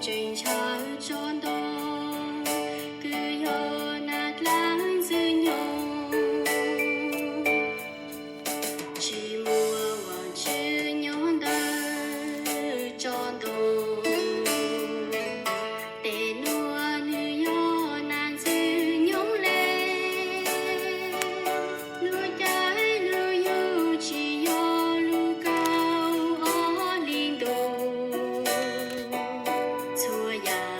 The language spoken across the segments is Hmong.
Tseem ntshaw tso ntoo, kwv yog nas dlaab ntxwg nyoog, tsis muaj vaam tswv nyob ntawm tso ntoo. Tes nuav nwg yog nas ntxwg nyoog le, lug caij lug yug tsis yog lug kaug ob hli ntuj. Txhua yaam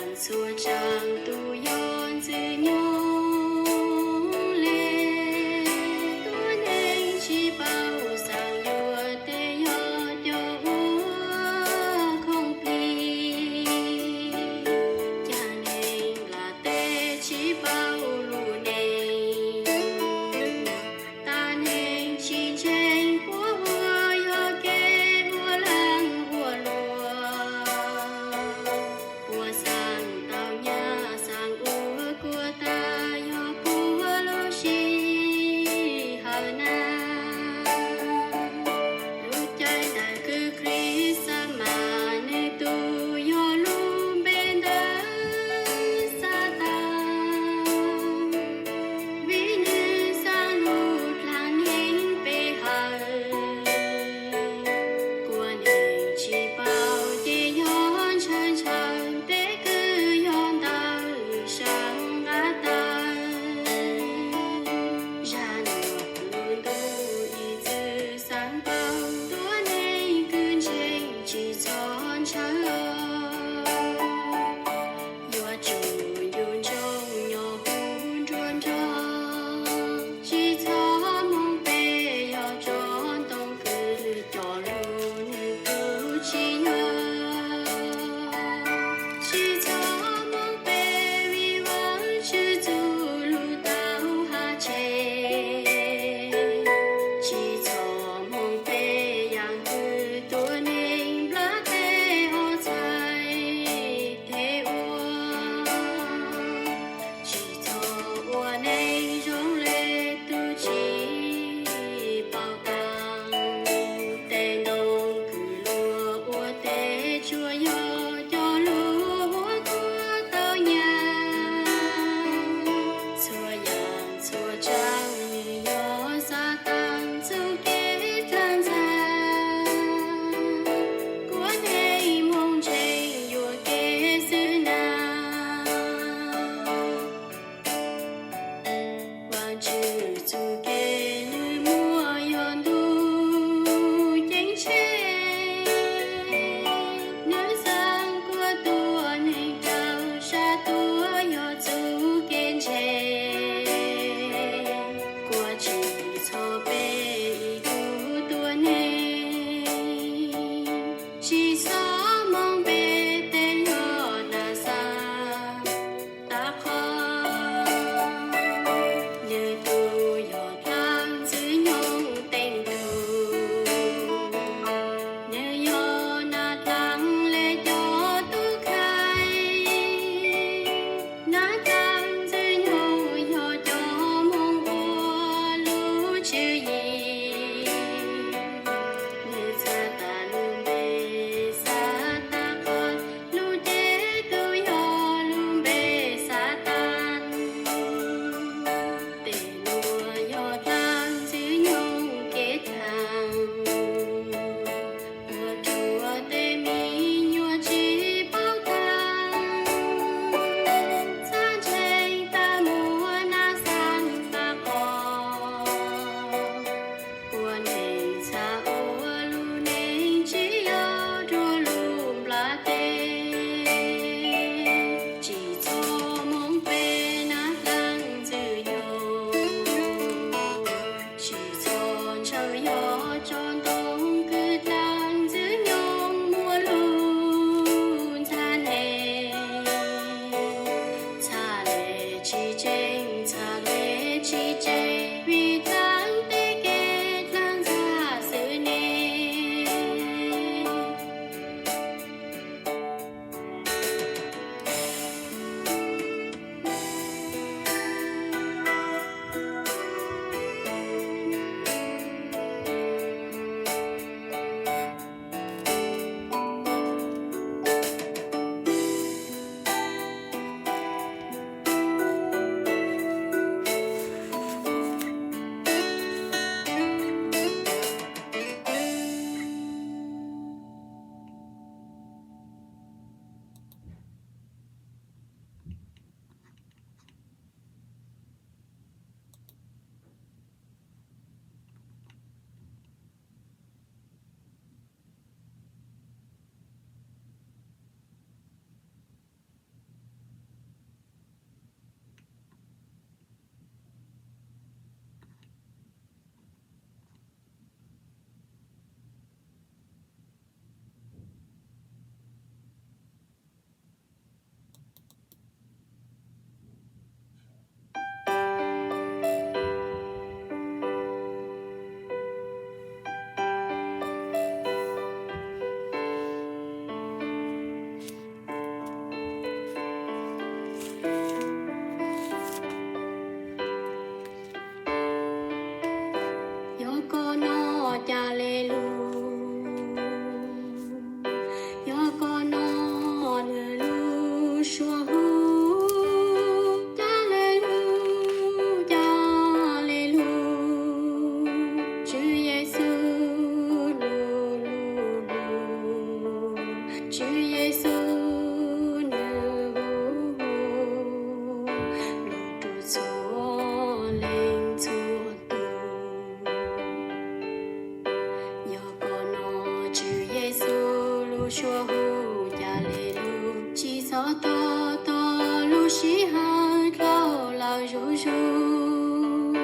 Txog tog tog lub sij hawm dlau lawm zuj zus,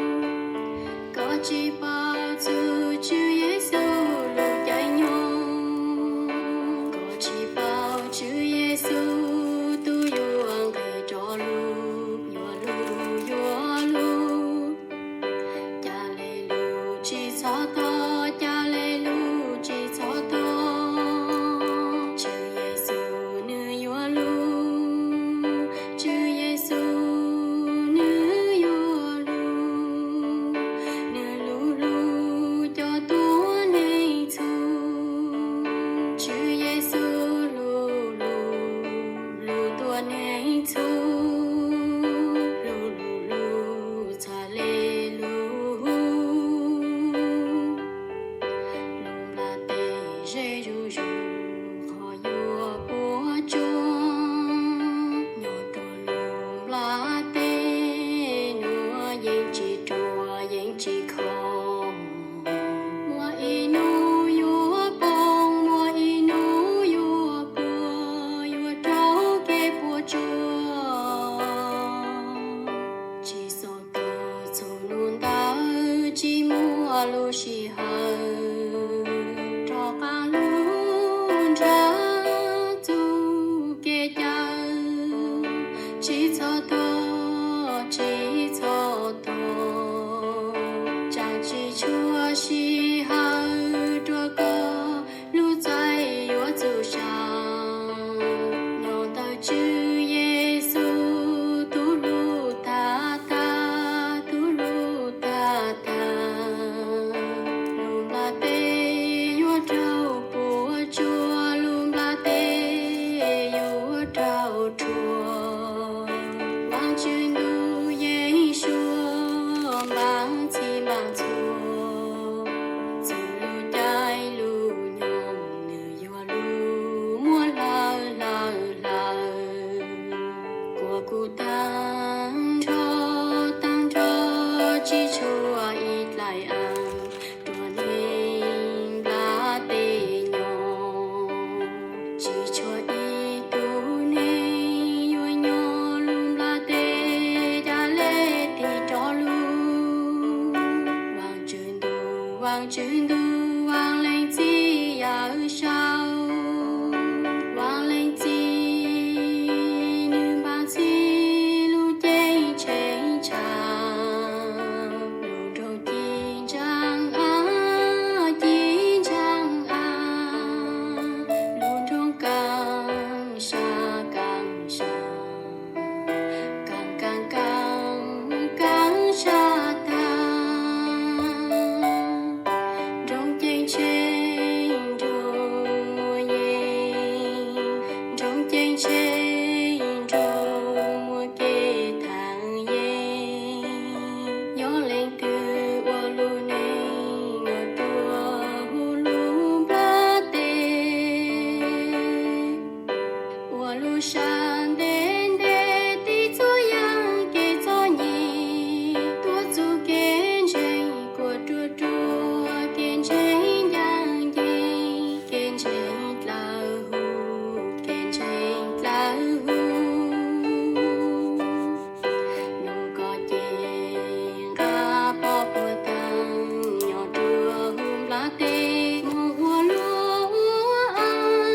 koj tsis paub txog Tswv Yexus lub caij nyoog, koj tsis paub Tswv Yexus tus yuav nqis rov lug, yuav lug yuav lug. Ca le lug tsis txhob tog, ca le lug tsis txhob tog, Tswv Yexus nws yuav lug, Tswv Yexus nws yuav lug, nws lug lug cov tuab neeg txhub, Tswv Yexus lug lug lug tuab neeg txhub, lug lug lug txhad le lug hu. Lub nplaj teb ze zuj zus qhov yuav puas tsuaj, nyob rua lub nplaj teb nuav yeej tsis ruam yeej tsis khov. Muaj ib hnub yuav poob, muaj ib hnub yuav puas, yuav raug kev puas tsuaj. Tsis txog tog txug nub ntawd, tsis muaj lub sij hawm rov qaab lug nrhav txug kev cawm. Tsis txhob tog, tsis txhob tog, tsaam tsis tshua sij hawm rua koj lub txais yuav txug sa. Nyob ntawm Tswv Yexus tug lug tag tag, tug lug tag tag, lub nplaj teb yuav raug puas tsuaj, lub nplaj teb yuav raug rhuav. Vaajtswv ntuj yeej suav npaaj txhij npaaj txhua, txug lub caij lub nyoog nws yuav lug muab hlawv hlawv hlawv. Kuas kuv taag nrho taag nrho tsis tshua ib dlaim aav rua neeg nplaj teb nyob. Tsis tshua ib tug neeg yuav nyob lub nplaj teb ca le tig rov lug. Vaajtswv ntuj, Vaajtswv ntuj, Vaaj Leej Txiv yawm saub, Vaaj Leej Txiv nws npaaj txhij lub ceeb tsheej tshaj, lub nroog ci ntsaag av, ci ntsaag av, lub nroog kaaj sab kaaj sab, kaaj kaaj kaaj kaaj sab taag. Nroog ceeb tsheej nroog muaj yeej, nroog ceeb tsheej nroog muaj kev thaaj yeej. Yog leej twg ua lub neej nyob rua huv lub nplaj teb, ua lub sab ntev ntev tig txhua yaam kev txom nyem, tuav txug kev ntseeg kuas ruaj ruaj, kev ntseeg ncaaj nceeg, kev ntseeg dlawg huv, kev ntseeg dlawg huv. Noog koj ces nqaj pov puag taag, nyob rua huv nplaj teb moog ua luaj ua am.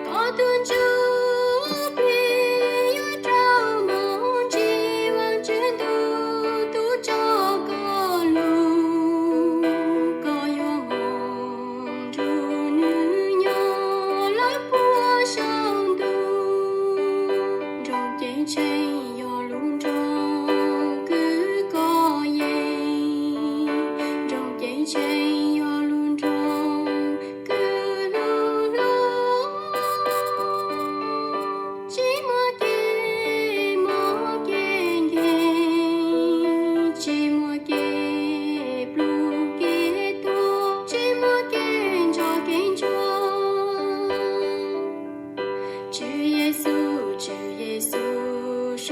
Koj tug ntsuj plig yuav raug moog ntsib Vaajtswv ntuj tub tso koj lug, koj yuav moog nrug nwg nyob lawm puag saum ntuj. Nroog ceeb tsheej yog lub nroog kws koj yeej, nroog ceeb tsheej yog lub nroog kws lug lug, tsis muaj kev mob kev nkeeg, tsis muaj kev plug kev tuag, tsis muaj kev ntsog kev ntsuag. Tswv Yexus, Tswv Yexus,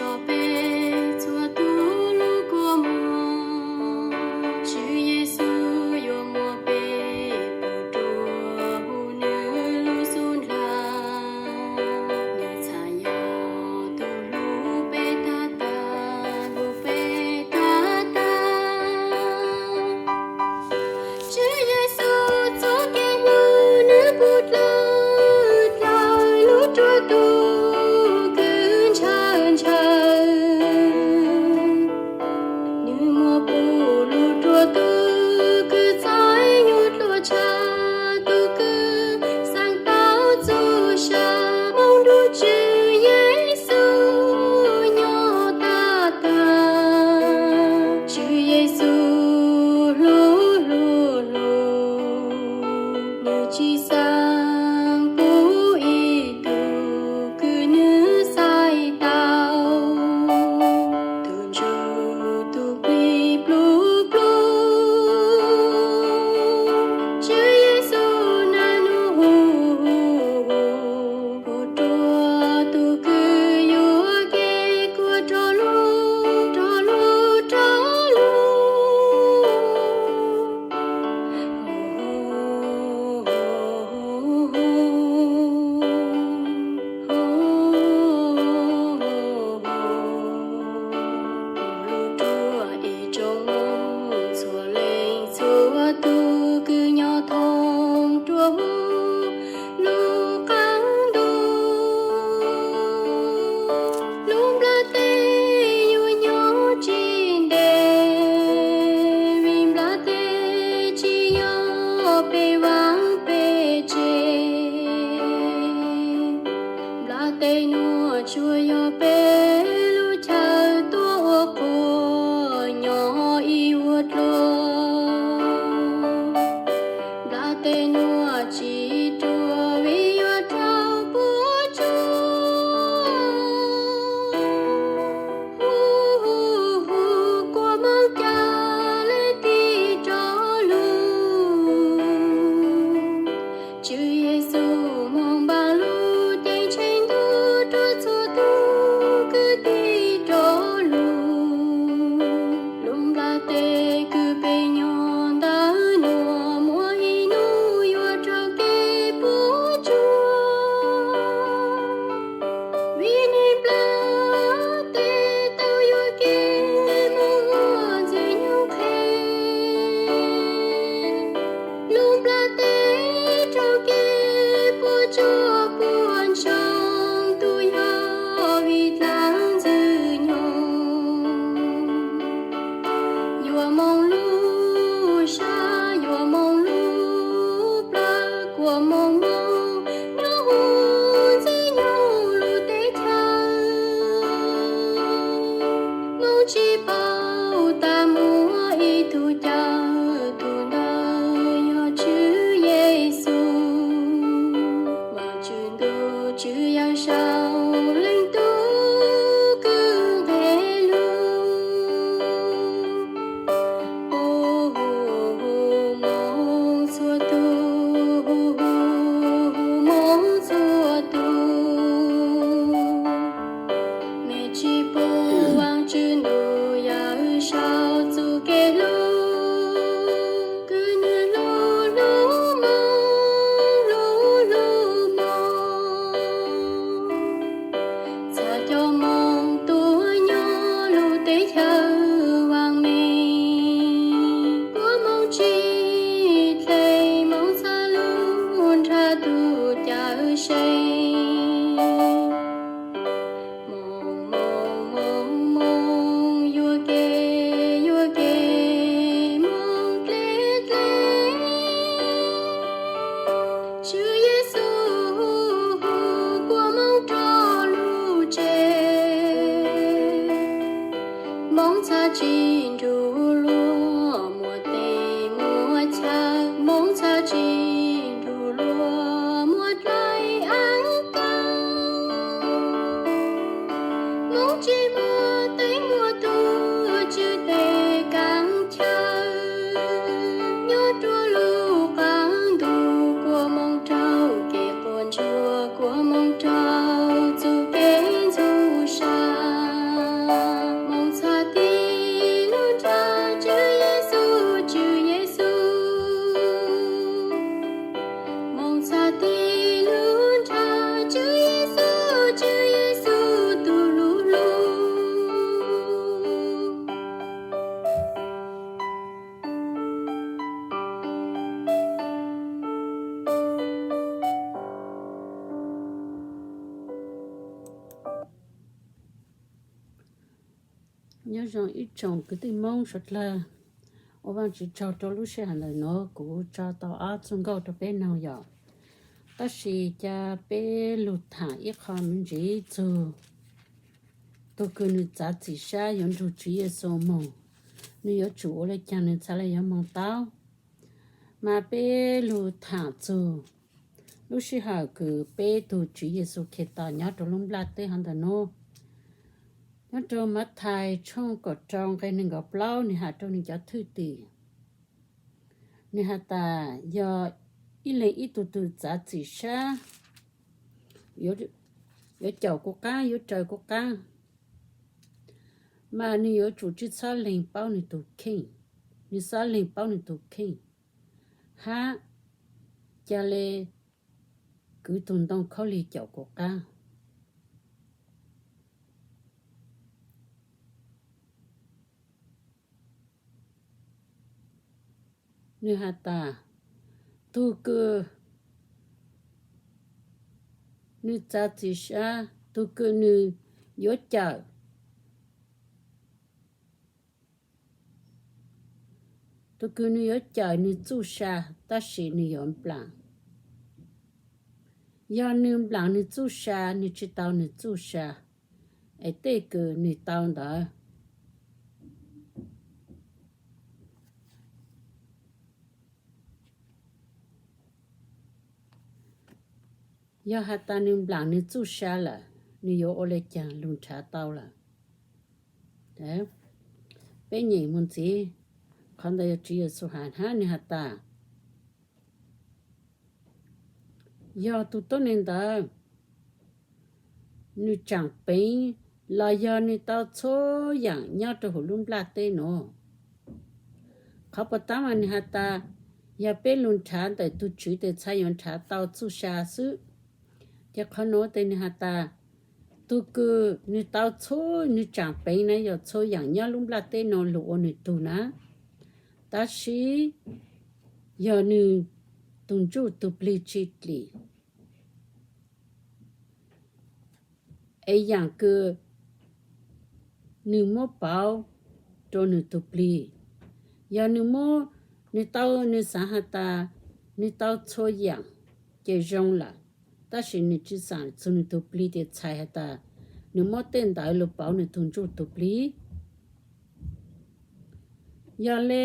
Tej nuav tsuas yog peb lub chaw tuaj ua quas nyob ib vuag dlua. Nplaj teb nuav tsis ruam vim yuav raug puab tsuab. Hu hu hu, kua moog ca le tig rov lug. Tswv Yexus moog npaaj lug, ceeb tsheej ntuj rua txhua tug kwv tij rov lug. Lub nplaj teb kws peb nyob ntawm nuav muaj ib nub yuav raug kev puab tsuab. Vim neeg nplaj teb tau yuam kev moog ua ntxwg nyoog qhe. Lub nplaj teb raug kev puab tsuab puab ntsoog, tug yog vim dlaab ntxwg nyoog. Yuav moog lub sab, yuav moog lub plawv, kua moog moog nyob huv ntxwg nyoog lub teb chaws. Moog tsis paub tas muaj ib tug cawm, tug ntawd yog Tswv Yexus. Vaajtswv ntuj, Tswv Yawm Saub Leej Tub kws nqe lug. Hu hu hu, moog txhua tug, hu hu hu, moog txhua tug. Mej tsis pum Vaajtswv ntuj Yawm Saub txuj kev hlub, kws nwg hlub hlub moog, hlub hlub moog. Txhad cov moog tuaj nyob lub teb chaws vaam meej, puab moog tsis dle, moog txhad lug nrhav tug cawm seej. Moog moog moog moog, yuam kev yuam kev moog dleb dleb. Tswv Yexus hu hu, kua moog rov lug tsev. Moog txhad tsis nrug luag muaj teb muaj chaw, moog txhad tsis nrug luag muaj dlaim aab kaab. Moog tsis muaj teeb muaj tug, tswv teb kaab chaw. Nyob rua lub qaab ntuj, kua moog raug kev quas ntsuag, kua moog raug txuj kev ntxhua sa. Moog txhad tig lug nrhav Tswv Yexus, Tswv Yexus. Moog txhad tig lug nrhav Tswv Yexus, Tswv Yexus tug lug lug. Nyob zoo ib tsoom kwv tij Moob suav dlawg, ua Vaajtswv tsaug rua lub sij hawm ntawm nuav kuv tso tau ob txuj nkauj rua peb noog yom. Tab sis ca peb lug thaam ib qho me ntsis txug tug kws nwg txav txim sab yuav nrug Tswv Yexus moog, nwg yuav tsum ua le caag nwg txhad le yuav moog taub. Mas peb lug thaam txug lub sij hawm kws peb tug Tswv Yexus Khetos nyob rua lub nplaj teb hov ntawm nuav. Nyob rua Mathais tshooj kaum rau nqe neeg nkaum plaub, nwg has rua nwg cov thwj tim, nwg has tas yog ib leeg ib tug twg txav txim sab yuav caum kuv qaab, yuav raws kuv qaab, mas nwg yuav tsum tsi xob leeg paub nwg tug kheej, nwg xob leeg paub nwg tug kheej, hab ca le kwv tug ntoo khaub lig caum kuv qaab. Nwg has tas, tug kws nwg txav txim sab, tug kws nwg yuav cawm, tug kws nwg yuav cawm nwg txuj sa, tab sis nwg yuav nplaam. Yog nws nplaam nws txuj sa, nws tsi tau nws txuj sa, es tej kws nws tau ntawd, yog has tas nws nplaam nws txuj sa lawm, nws yuav ua le caag lug nrhav tau lawm? Peb nyeem moog ntxiv, qhov ntawd yog Tswv Yexus has hab nws has tas, yog tug tuab neeg ntawd nws tsaam peev los yog nws tau txhua yaam nyob rau huv lub nplaj teb nuav. Qhov puas taab mas nws has tas, yog peb lug nrhav ntawm tug Tswv tes txhad yuav nrhav tau txuj sa xwb. Ces qhov nuav tes nws has tas, tug kws nws tau txhua, nws tsaam peev na yog txhua yaam nyob lub nplaj teb nuav lug ua nws tug na, tab sis yog nws tug ntsuj tug plig tsi dlim, es yaam kws nws muab pauv rua nws tug plig, yog nws muab, nws tau, nws xaav has tas nws tau txhua yaam ces zoo lawm, tab sis nws tsi xaav txug nws tug plig tes txhais has tas nws muab tej ntawd lug pauv nws tug ntsuj tug plig. Yog le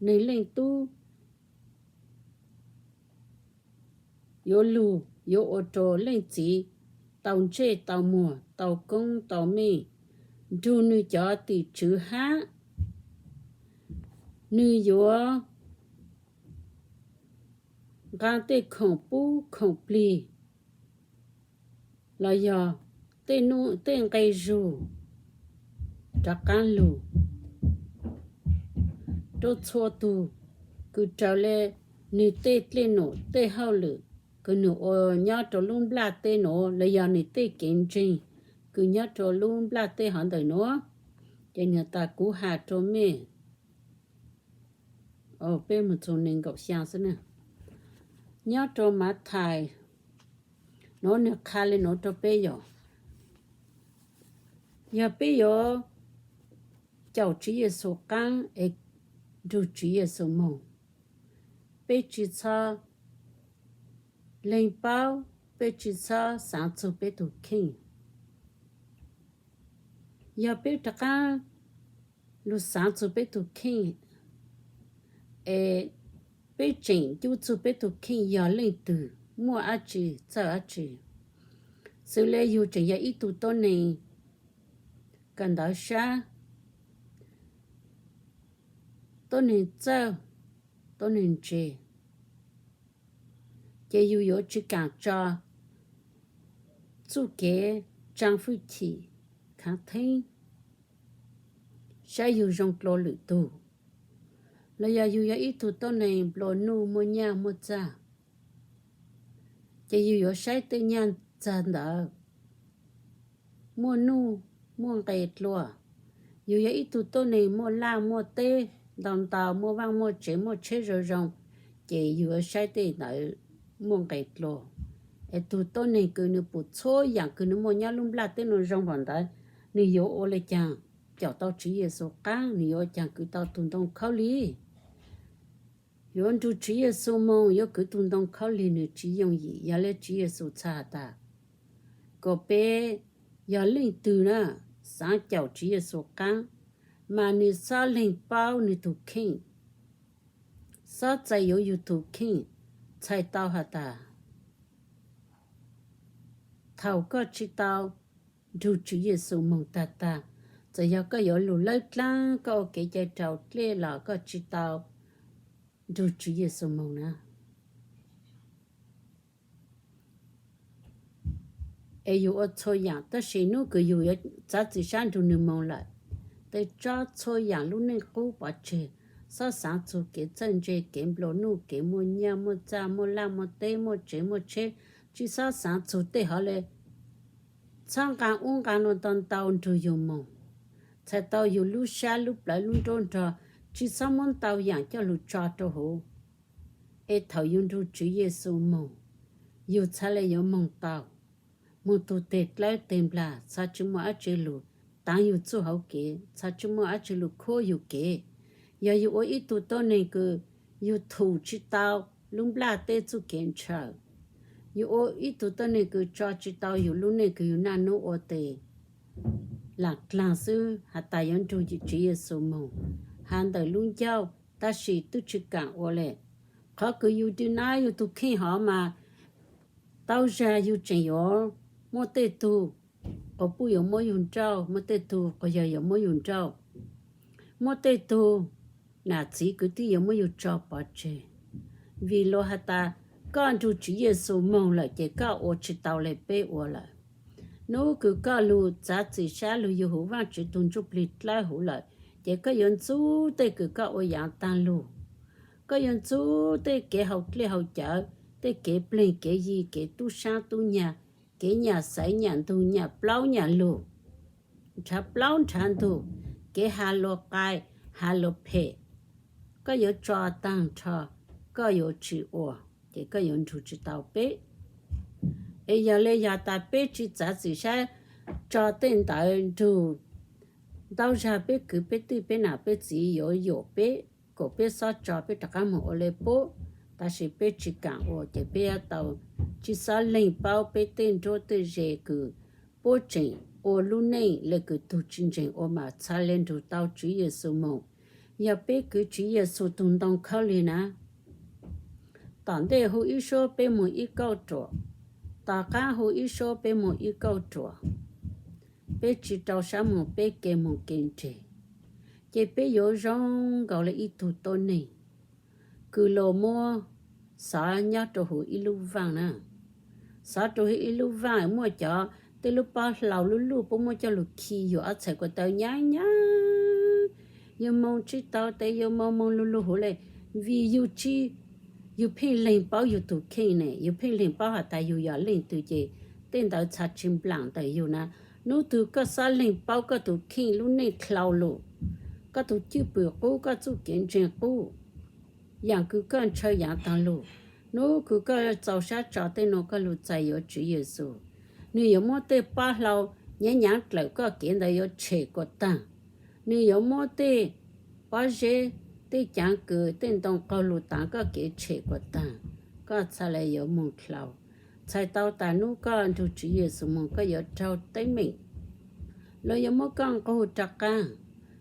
nwg leej tub yuav lug yuav ua rua leej txiv tau ntsej tau muag, tau koob tau meej, nrug nwg cov tim tswv hab, nwg yuav nqaa tej khoom pub khoom plig los yog tej nqe zug rov qaab lug rua txhua tug kws raws le nwg tej dlej num tej hauj lwm kws nwg ua nyob rua lub nplaj teb nuav los yog nwg tej kev ntseeg kws nyob rua lub nplaj teb hov ntawm nuav. Ces nwg tas kuv has rua mej, peb moog txug neeg nkaum xyaa xwb na. Nyob rua Mathais nuav nwg qha le nuav rua peb yog, yog peb yuav caum Tswv Yexus qaab es nrug Tswv Yexus moog, peb tsi txhob leeg paub, peb tsi txhob xaav txug peb tug kheej. Yog peb rov qaab lug xaav txug peb tug kheej, es peb tseem cub txug peb tug kheej yog leej twg, muaj dlaab tsi, txawj dlaab tsi. Xws le yug tseem yog ib tug tuab neeg kawm ntawv sab, tuab neeg txawj, tuab neeg ntse, ces yug yuav tsi kaam tso txuj kev tsaa fwj chim khaav theeb saib yug zoo dlua lwm tug. Los yog yug yog ib tug tuab neeg nplua nuj muaj nyaj muaj txag, ces yug yuav saib tej nyaj txag ntawd muaj nuj muaj nqe dlua. Yug yog ib tug tuab neeg muaj laj muaj teb ntau ntau, muaj vaaj muaj tsev muaj tsheb zoo zoo, ces yug yuav saib tej ntawd muaj nqe dlua. Es tug tuab neeg kws nwg pum txhua yaam kws nwg muaj nyob lub nplaj teb nuav zoo npaum ntawd, nwg yuav ua le caag caum tau Tswv Yexus qaab, nwg yuav ua caag kwv tau tug ntoo khaub lig? Yuav nrug Tswv Yexus moog yuav kwv tug ntoo khaub lig nwg tsi yooj yim. Yog le Tswv Yexus txhad has tas, kom peb yog leej twg na xaav caum Tswv Yexus qaab, mas nwg xob leeg paub nwg tug kheej, xob txais yuav yug tug kheej, txhais tau has tas thaum koj tsi tau nrug Tswv Yexus moog tag tag, txawm yog koj yuav lug lawb dlaab, koj ua kev cai raus dlej los koj tsi tau nrug Tswv Yexus moog na. Es yug ua txhua yaam, tab sis nub kws yug yuav txav txim sab nrug nwg moog lawm, tes tso txhua yaam lub neej qub pov tseg, xob xaav txug kev txawj ntse, kev nplua nuj, kev muaj nyaj muaj txag, muaj laj muaj teb, muaj tsev muaj tsheb, tsi xob xaav txug tej hov le. Txhob nqaa ub nqaa no ntau ntau nrug yug moog, txhais tau yug lub sab lub plawv lub nruab nrog, tsi xob muab ntau yaam coj lug tso rua huv. Es thaum yug nrug Tswv Yexus moog, yug txhad le yuav moog tau, moog tug teg dlawb teg nplag, txhad tsi muaj dlaab tsi lug taav yug txuj hauv kev, txhad tsi muaj dlaab tsi lug khuab yug kev. Yog yug ua ib tug tuab neeg kws yug thum tsi tau lub nplaj teb txuj kev ntshaw, Yus ua ib tug tuab neeg kws tso tsis tau yus lub neej kws yus naj nub ua tes lam dlaag xwb has tas yuav nrug Tswv Yexus moog has ntawm lub ncauj, tab sis twb tsis kaam ua le. Qhov kws yus dlhau nab yug tug kheej hov mas tau zag yug tseem yuav muaj tej tug quas puj yuav muab yug nrauj, muaj tej tug quas yawg yuav muab yug nrauj, muaj tej tug nam txiv kwv tij yuav muab yug tso pov tseg. Vim luas has tas koj nrug Tswv Yexus moog lawm ces koj ua tsis tau le peb ua lawm. Nub kws koj lug txav txim sab lug yug huv Vaajtswv tug Ntsujplig dlawb huv lawm, ces koj yuav ntxub tej kws koj ua yaav taag lug. Koj yuav ntxub tej kev haus dlej haus cawv, tej kev pleg kev yi, kev tub saab tub nyag, kev nyam xaiv nyam ntug, nyam plaub nyam lug, nrhav plaub nrhav ntug, kev has lus qai, has lus phem. Koj yuav tso taag nrho, koj yuav tsis ua, ces koj yuav nrug tsis tau peb. Es yog le yog tas peb tsis txav txim sab tso tej ntawd nrug, ntau zag peb kwv peb tij peb nam peb txiv yuav yuam peb kom peb xob tso peb rov qaab moog ua le puab, tab sis peb tsis kaam ua ces peb yuav tau tsis xob leeg paub peb tej nruab tej ze kws puab tseem ua lub neej le kws tug tsis ntseeg ua mas txhad le nrug tau Tswv Yexus moog. Yog peb kwv Tswv Yexus tug ntoo khaub lig na, tom ntej hu ib suab peb moog ib kauj ruam, tom qaab hu ib suab peb moog ib kauj ruam, peb tsis rau sab moog peb ke moog ke nreg, ces peb yuav zoo nkaus le ib tug tuab neeg kws luas muab xov nyob rau huv ib lub vaaj na. Xov rau huv ib lub vaaj muaj cov tej lub pob hlau lub luj puab muab coj lug khi yug ob txhais ko taw nyab nyab. Yug moog tsis tau tes, yug moog moog lug lug huv le, vim yug tsis, yug pheej leeg paub yug tug kheej ne, yug pheej leeg paub has tas yug yog leej twg ces tej ntawd txhad tsis nplaam ntawm yug na. Nub twg koj xob leeg paub koj tug kheej lub neej dlhau lug, koj tug cwj pwm qub, koj txuj kev ntseeg qub, yaam kws koj ntshaw yaav taag lug, nub kws koj txaus sab tso tej nuav koj lug txais yuav Tswv Yexus, nwg yuav muab tej pob hlau nyaav nyaav dlawm koj kev ntawd yuav tshem kuas taag. Nwg yuav muab tej pob zeb, tej caav kws, tej ntoo qaug lug taav koj kev tshem kuas taag. Koj txhad le yuav moog dlhau. Txhais tau tas nub koj nrug Tswv Yexus moog koj yuav raug teeb meem. Luag yuav muab koj nqug rov qaab,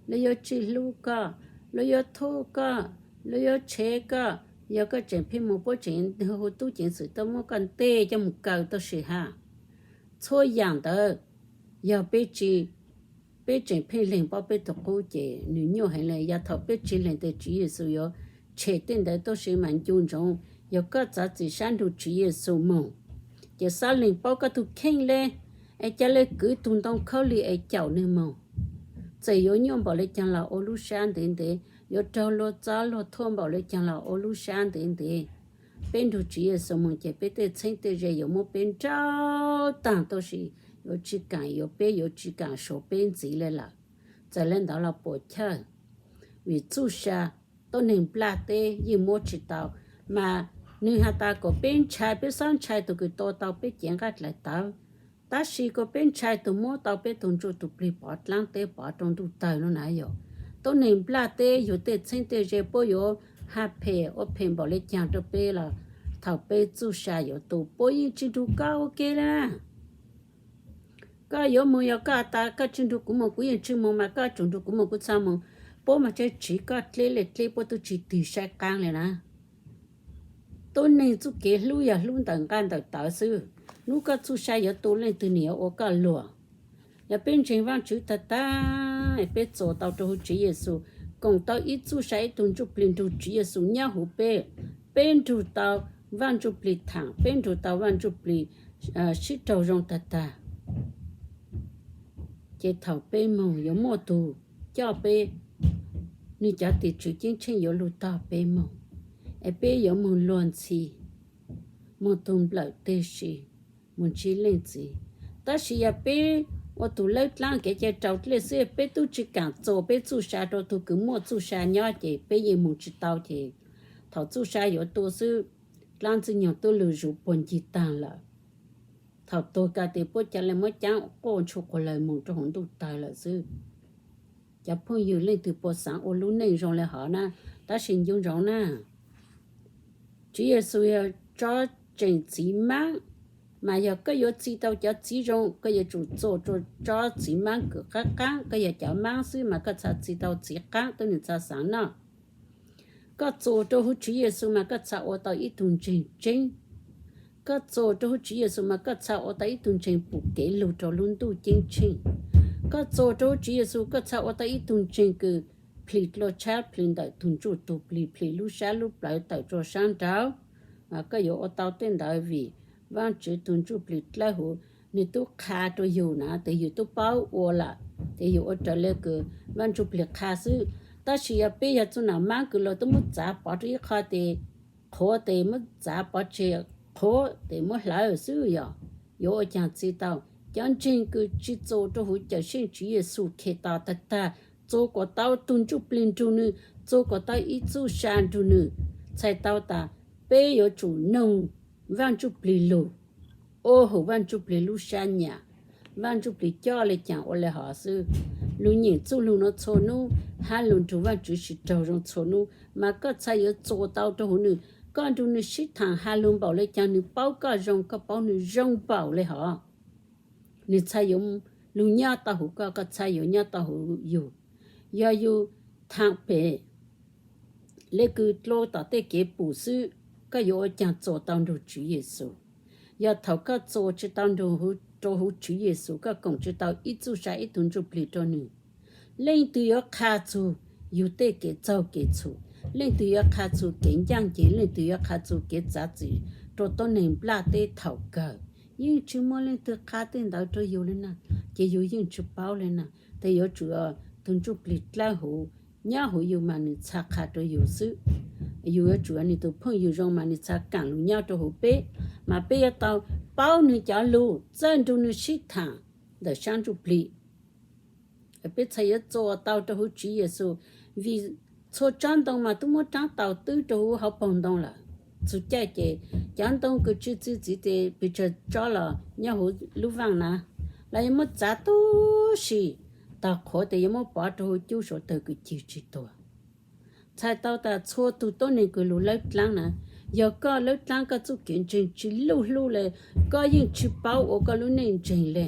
luag yuav tsis hlub koj, luag yuav thuj koj, luag yuav tshev koj. Yog koj tseem pheej moog puab tseem hu tub ceev xwm tuaj muab koj nteg coj moog kaw tuab si hab. Txhua yaam ntawd yog peb tsis, peb tseem pheej leeg paub peb tug qub ces nwg nyuaj heev le. Yog thaum peb tsis leeg tes Tswv Yexus yuav tshem tej ntawd tuab si mas ncu ntsoov, yog koj txav txim sab nrug Tswv Yexus moog, ces xob leeg paub koj tug kheej le, es ca le kwv tug ntoo khaub lig es caum nwg moog. Txawm yuav nyuaj npaum le caag los ua lub sab ntev ntev, yuav raug luag txob luag thuam npaum le caag los ua lub sab ntev ntev. Peb nrug Tswv Yexus moog ces peb tej txheeb tej ze yuav muab peb nrauj taag tuab si, yuav tsis kaam yuav peb, yuav tsis kaam suav peb ntxiv le lawm. Txawm le ntawd los puam chawj, vim txuj sa tuab neeg nplaj teb yeej muab tsis tau, mas nwg has tas kom peb ntshai, peb xob ntshai tug kws tua tau peb cev nqaij dlaim tawv, tab sis kom peb ntshai tug muab tau peb tug ntsuj tug plig pov dlaab teb pov rau ntuj tawg lub na yog. Tuab neeg nplaj teb yug tej txheeb tej ze puab yuav has phem ua phem npaum le caag rau peb los thaum peb txuj sa yuav tu puab yeej tsis nrug koj ua ke le na. Koj yuav moog yog koj has tas koj tsis nrug kuv moog kuv yeej tsis moog mas koj tsum nrug kuv moog kuv txhaj moog. Puab mas tseem tsiv koj dleb le dleb puab tub tsis tig saib qaab le na. Tuab neeg txuj kev hlub yog hlub ntawm nqaj ntawm tawv xwb. Nub koj txuj sa yuav tu leej twg nwg yuav ua koj luag. Yog peb ntseeg Vaajtswv tag tag, peb txuas tau rua huv Tswv Yexus, koom tau ib txuj sa ib tug Ntsuj Plig nrug Tswv Yexus nyob huv peb, peb nrug tau Vaaj Ntsuj Plig thaam, peb nrug tau Vaaj Ntsuj Plig sib raug zoo tag tag. Ces thaum peb moog yuav muaj tug coj peb, nwg cov tim tswv ceeb tsheej yuav lug tog peb moog, es peb yuav moog luag ntxhi, moog tug nplawm teg si, moog ntsib leej txiv. Tab sis yog peb ua tug lawb dlaab kev cai raus dlej xwb, peb tub tsis kaam txuas peb txuj sa rua tug kws muaj txuj sa nyob ces peb yeej moog tsis tau ces thaum txuj sa yuav tu xwb, dlaab Ntxwg Nyoog tub lug zuv puag ncig taag lawm. Thaum tuag ka tes puab ca le muab caab quaj ntshu quas lawg moog rua huv ntuj tawg lawm xwb. Cov phooj ywg leej twg puas xaav ua lub neej zoo le hov na, tab sis ncu ntsoov na, Tswv Yexus yog tsob ntseeg txiv maab, mas yog koj yuav txi tau cov txiv zoo, koj yuav tsum txua rua tsob txiv maab kws qaab qaab. Koj yog cov maab xwb mas koj txha txi tau txiv qaab, tub nwg txha xaav noj. Koj txua rua huv Tswv Yexus mas koj txha ua tau ib tug ntseeg tseeb. Koj txua rua huv Tswv Yexus mas koj txha ua tau ib tug ntseeg pum kev lug rua lub ntuj ceeb tsheej. Koj txua rua huv Tswv Yexus koj txha ua tau ib tug ntseeg kws plhis dlua tshab, plhis ntawm tug ntsuj tug plig, plhis lub sab lub plawv tawm rua saab nraud. Koj yuav ua tau tej ntawd vim Vaajtswv tug ntsuj plig dlawb huv nwg tub qha rua yug na, tes yug tub paub ua lawm, tes yug ua raws le kws Vaaj Ntsuj Plig qha xwb. Tab sis yog peb yog txuj nam maab kws luas tub muab txav pov rua ib qho tes qhuav, tes muab txav pov tseg qhuav, tes muab hlawv xwb, yog yuav ua caag txi tau? Cov ntseeg kws tsi txua rua huv Cawmseej Tswv Yexus Khetos tag tag, txua kuas tau tug ntsuj plig nrug nwg, txua kuas tau ib txuj sa nrug nwg, txhais tau tas peb yuav tsum noog Vaaj Ntsuj Plig lug, ua hum Vaaj Ntsuj Plig lub sab nyam. Vaaj Ntsuj Plig coj le caag ua le hov xwb. Lug nyeem txuj lug nuav txhua nub, hab lug nrug Vaajtswv sib raug zoo txhua nub, mas koj txha yuav txua tau rua huv nwg. Koj nrug nwg sib thaam has lug npaum le caag, nwg paub koj zoo, koj paub nwg zoo npaum le hov, nwg txha yuav lug nyob tau huv koj, koj txha yuav nyob tau huv yug. Yog yug thaam pem le kws dlua tom tej kev pum xwb, koj yuav ua caag txua tau nrug Tswv Yexus? Yog thaum koj txua tsi tau nrug rua huv Tswv Yexus, koj koom tsi tau ib txuj sa ib tug ntsuj plig rua nwg, leej twg yuav qha txug yug tej kev txaug kev txhum? Leej twg yuav qha txug kev ncaaj nceeg? Leej twg yuav qha txug kev txav txim rua tuab neeg nplaj teb thaum kawg? Yeej tsi muaj leej twg qha tej ntawd rua yug le na. Ces yug yeej tsi paub le na. Tes yuav tsum tug ntsuj plig dlawb huv nyob huv yug mas nwg txha qha rua yug xwb. Yug yuav tsum nwg tug phooj ywg zoo mas nwg txha kaam lug nyob rua huv peb, mas peb yuav tau paub nwg cov lug, txawj nrug nwg sib thaam ntawm saab ntsuj plig. Peb txha yuav txua tau rua huv Tswv Yexus, vim txhua tsob ntoo mas tub muab raab taus twb rua huv hauv paug ntoo lawm. Txug caij ces cov ntoo kws tsi txwv txiv tes pes tsawg tsob los nyob huv lub vaaj na, los yog muab txav tub si, tog qhuav tes yuav muab pov rua huv cub suav tawg kws cig tsi tuag. Txhais tau tas txhua tug tuab neeg kws lug lawb dlaab na, yog koj lawb dlaab koj txuj kev ntseeg tsi luj hlub le, koj yeej tsi paub ua koj lub neej ntseeg le,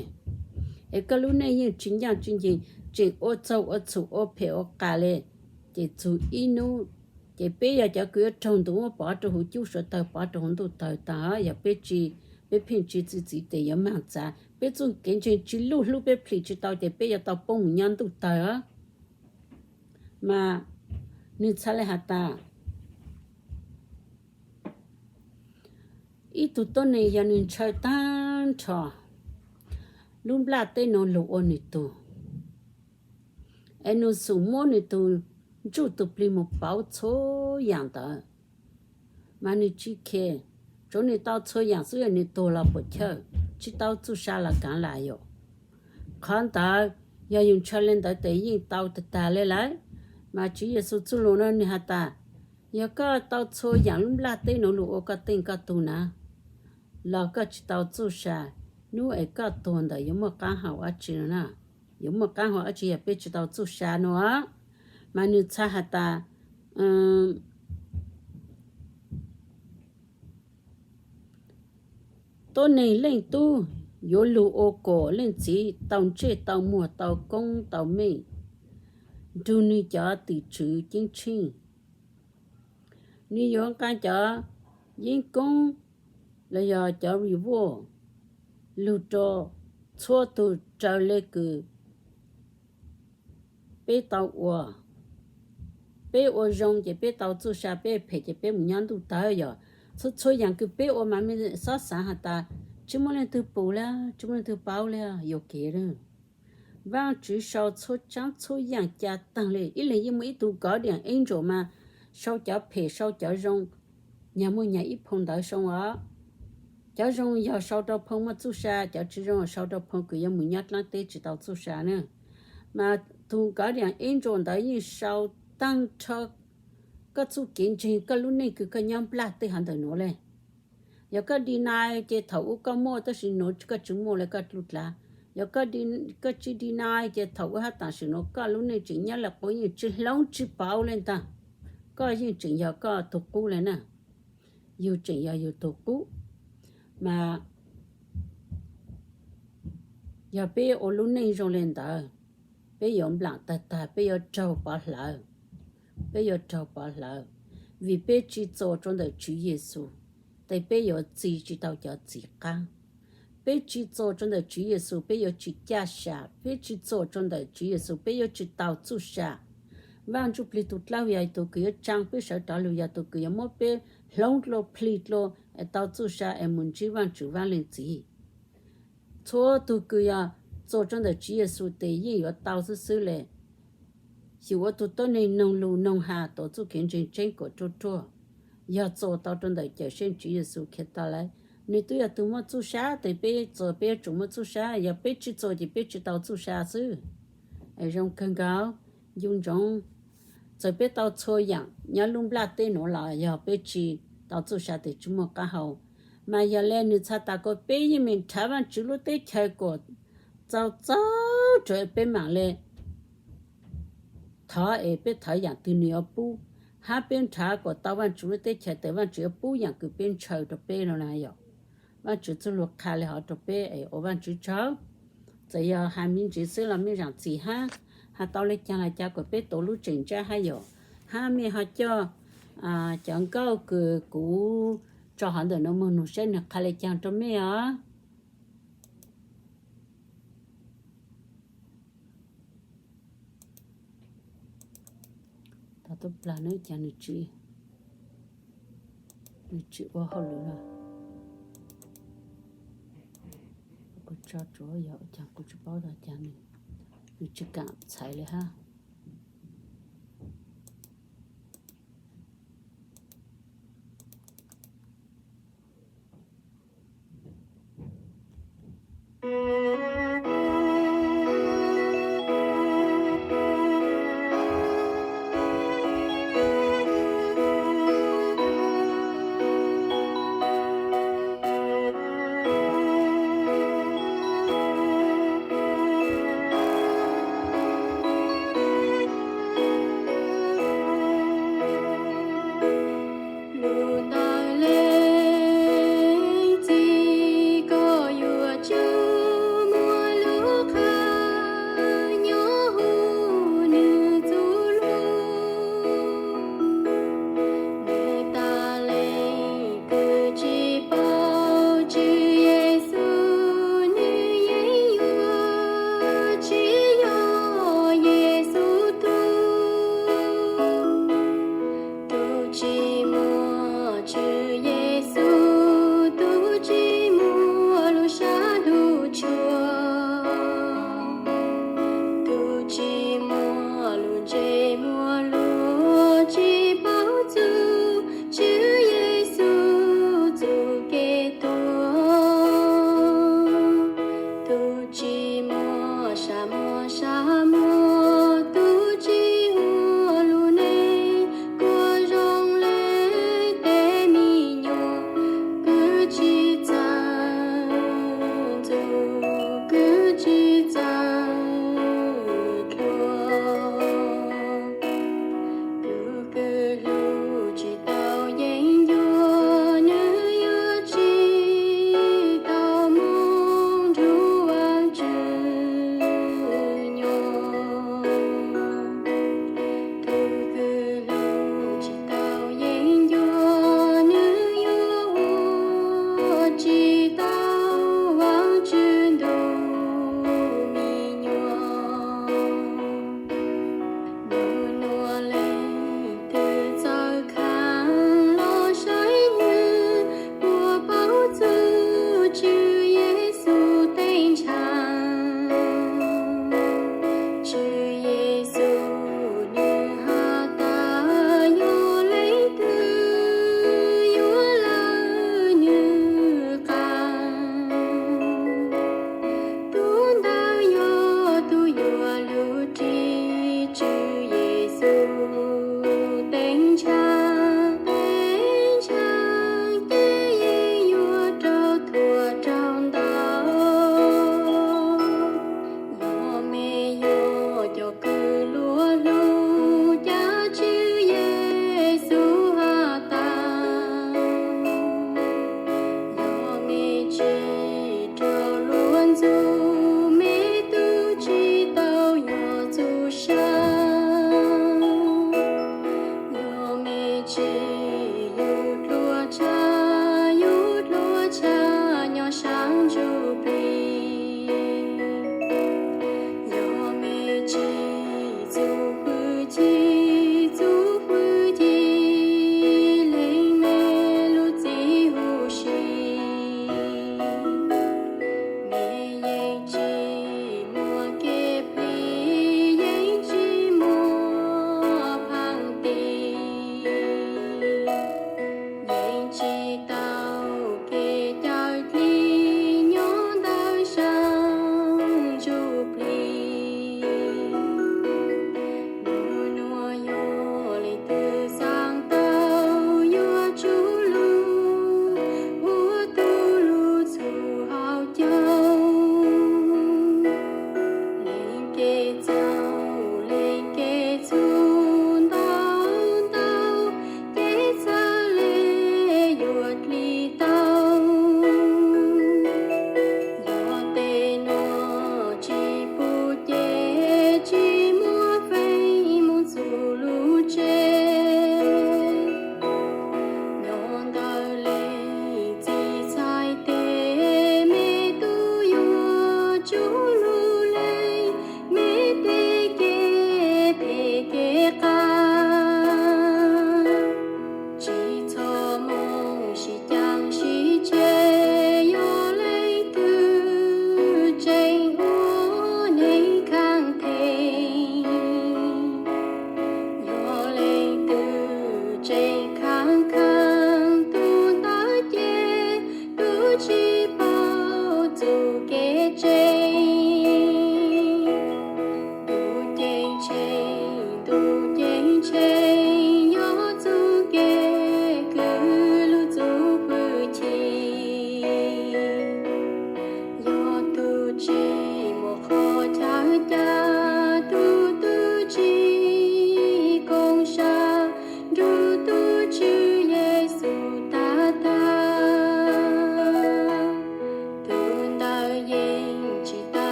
es koj lub neej yeej tsi ncaaj tsi nceeg, tseem ua txaug ua txhum ua phem ua qas le, ces txug ib nub, ces peb yog cov kws yuav raug ntuj muab pov rua huv cub suav tawg, pov rua huv ntuj tawg taag. Yog peb tsi, peb pheej tsi txwv txiv tes yuav maag txav, peb txuj kev ntseeg tsi luj hlub, peb plhis tsi tau ces peb yuav tau poob mus nyob ntuj tawg. Mas nwg txha le has tas, ib tug tuab neeg yog nwg ntshaw taag nrho lub nplaj teb nuav lug ua nwg tug, es nwg xum muab nwg tug ntsuj tug plig mus pauv txhua yaam ntawd, mas nwg tsi khe, tsuav nwg tau txhua yaam xwb, nwg tuag los puam chawj, tsi tau txuj sa los kaav lam yom. Qhov ntawd, yog yug ntshaw le ntawd tes yeej tau tag tag le lawm. Mas Tswv Yexus txuj lug nuav nwg has tas, yog koj tau txhua yaam lub nplaj teb nuav lug ua koj teej koj tug na, los koj tsi tau txuj sa, nub es koj tuag ntawd yuav muaj qaab hau dlaab tsi na? Yuav muaj qaab hau dlaab tsi yog peb tsi tau txuj sa nuav? Mas nwg txha has tas, tuab neeg Leej Tub yuav lug ua kom Leej Txiv tau ntsej tau muag tau koob tau meej nrug nwg cov tim tswv ceeb tsheej. Nwg yuav nqaa cov yeeb koob los yog cov reward lug rua txhua tug raws le kws peb tau ua. Peb ua zoo ces peb tau txuj sa, peb phem ces peb mus nyob ntuj tawg. Yog txhua txhua yaam kws peb ua mas mej xob xaav has tas, tsi muaj leej twg pum le, tsi muaj leej twg paub le, yuam kev. Vaajtswv sau txhua tsaab txhua yaam ca taag le, ib leeg yeej muaj ib tug guardian angel mas sau cov phem sau cov zoo, nyag muaj nyag ib phoo ntawv sau os. Cov zoo yog sau rau phoo muaj txuj sa, cov tsi zoo sau rau phoo kws yuav mus nyob dlaab teb tsi tau txuj sa na. Mas tug guardian angel ntawd yeej sau taag nrho koj txuj kev ntseeg, koj lub neej kws koj nyob nplaj teb hov ntawm nuav le. Yog koj deny ces thaum ub koj muaj tab sis nuav koj tsi muaj le koj dlub dlav. Yog koj tsi deny ces thaum ub hab tam sim nuav koj lub neej tseem nyob le qub, yeej tsi hloov tsi pauv le ntag. Koj yeej tseem yog koj tug qub le na. Yug tseem yog yug tug qub. Mas yog peb ua lub neej zoo li ntawd, peb yuav nplam tag tag, peb yuav raug pov hlawv, peb yuav raug pov hlawv, vim peb tsis txuas rau ntawm Tswv Yexus, ces peb yuav txi tsis tau cov txiv qab. Peb tsis txuas rau ntawm Tswv Yexus, peb yuav tsis caj sam, peb tsis txuas rau ntawm Tswv Yexus, peb yuav tsis tau txuj sa. Vaj Ntsujplig tus dlawb yog tus kws yuav tsaa peb sawv rov lug, yog tus kws yuav muab peb hloov dlua plhig dlua es tau txuj sa es mus ntsib Vaj Tswv Vaaj Leej Txiv. Txhua tug kws yog txuas rau ntawm Tswv Yexus tes yeej yuav tau xwb xwb le. Xyum ua tug tuab neeg noog lug noog has tuav txuj kev ntseeg tseeb kuas ruaj ruaj, yog txuas tau rau ntawm Cawmseej Tswv Yexus Khetos lawm, nws twb yog tug muaj txuj sa tes peb txuas peb yuav tsum muaj txuj sa, yog peb tsis txuas ces peb tsis tau txuj sa xwb. Es zoo kawg nkaus, ncu ntsoov, txawm peb tau txhua yaam nyob lub nplaj teb nuav los yog peb tsis tau txuj sa tes tsis muaj qaab hau. Mas yog le nws txhais tas kuas peb yeej meem nrhav Vaajtswv lub teb chaws kuas txaus txaus rua peb maam le thov es peb thov yaam twg nws yuav pub, hab peb nrhav kuas tau Vaajtswv lub teb chaws tes Vaajtswv yuav pub yaam kws peb ntshaw rua peb no na yom. Vaajtswv txuj lug qha le hov rua peb es ua Vaajtswv tsaug. Txawm yog has me ntsis xwb los mej zaam txim hab, has tau le caag los caag kuas peb tuav lub tseem ntsab hab yom, hab mej ho coj cov nkauj kws kuv tso hov ntawm no moog nug saib nwg qha le caag rua mej os. Tau tub plag nws caag nws tsis, nws tsis ua hauj lwm na. Kuv tso tsuav yog caag kuv tsis paub tas caag nws, nws tsis kaam txhais le hab. Lub ntawd leej txiv koj yuav tsum muaj lub qhov nyob huv nws txuj lug. Nws tas leej twg tsis paub Tswv Yexus, nws yeej yuav tsis yog Yexus tug. Tug tsis muaj Tswv Yexus, tug tsis muaj lub sab lub tsuag, tug tsis muaj lub ntsej muag lug, tsis paub txug Tswv Yexus txuj kev tuag. Tug tsis muaj sab muaj sab muag, tug tsis ua lub neej kuas zoo le tej me nyuam, kws tsis txawj ntxub, kws tsis txawj dlua. Tug kws hlub tsis tau yeeb ncuab, nws yuav tsis tau moog nrug Vaajtswv nyob.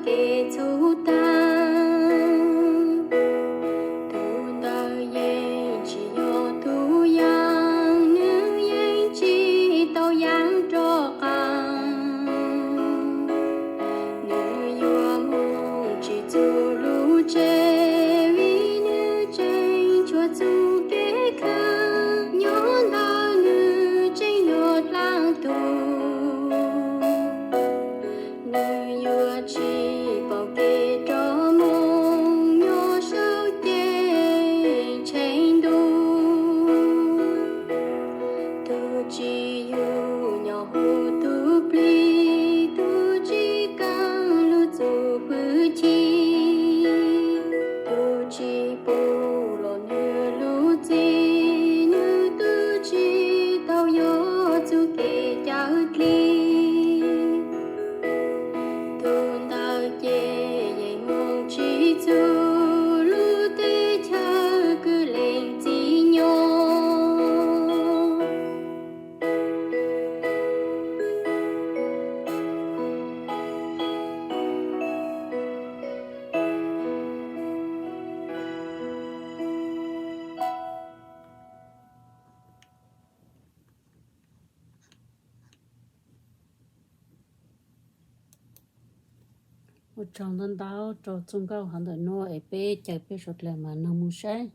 kev txhub tag. Tus ntawd yeej tsis yog tus yeeb, nws yeej tsis tau yeeb rov qab. Nws yuav mus tsis txog lub tsev, vim nws tseem tshuav txoj kev khav, nyob ntawd nws tseem yuav dlaab tug. Nws yuav tsis pom kev rov moog, nyob saum ceg tshee ntuj. Tus tsis yug nyob huv tus plig, tus tsis kaam lug txug hwj chim, tus tsis pum los nws lub txim, nws twb tsis tau yog txuj kev cawm dlig. Tus ntawd ces yeej moog tsis txug lub teb chaws kws leej txiv nyob. Ua tsaug ntau ntau rau txoj nkauj hov ntawm nuav es peb caw peb suav dlawg mas noog mus saib.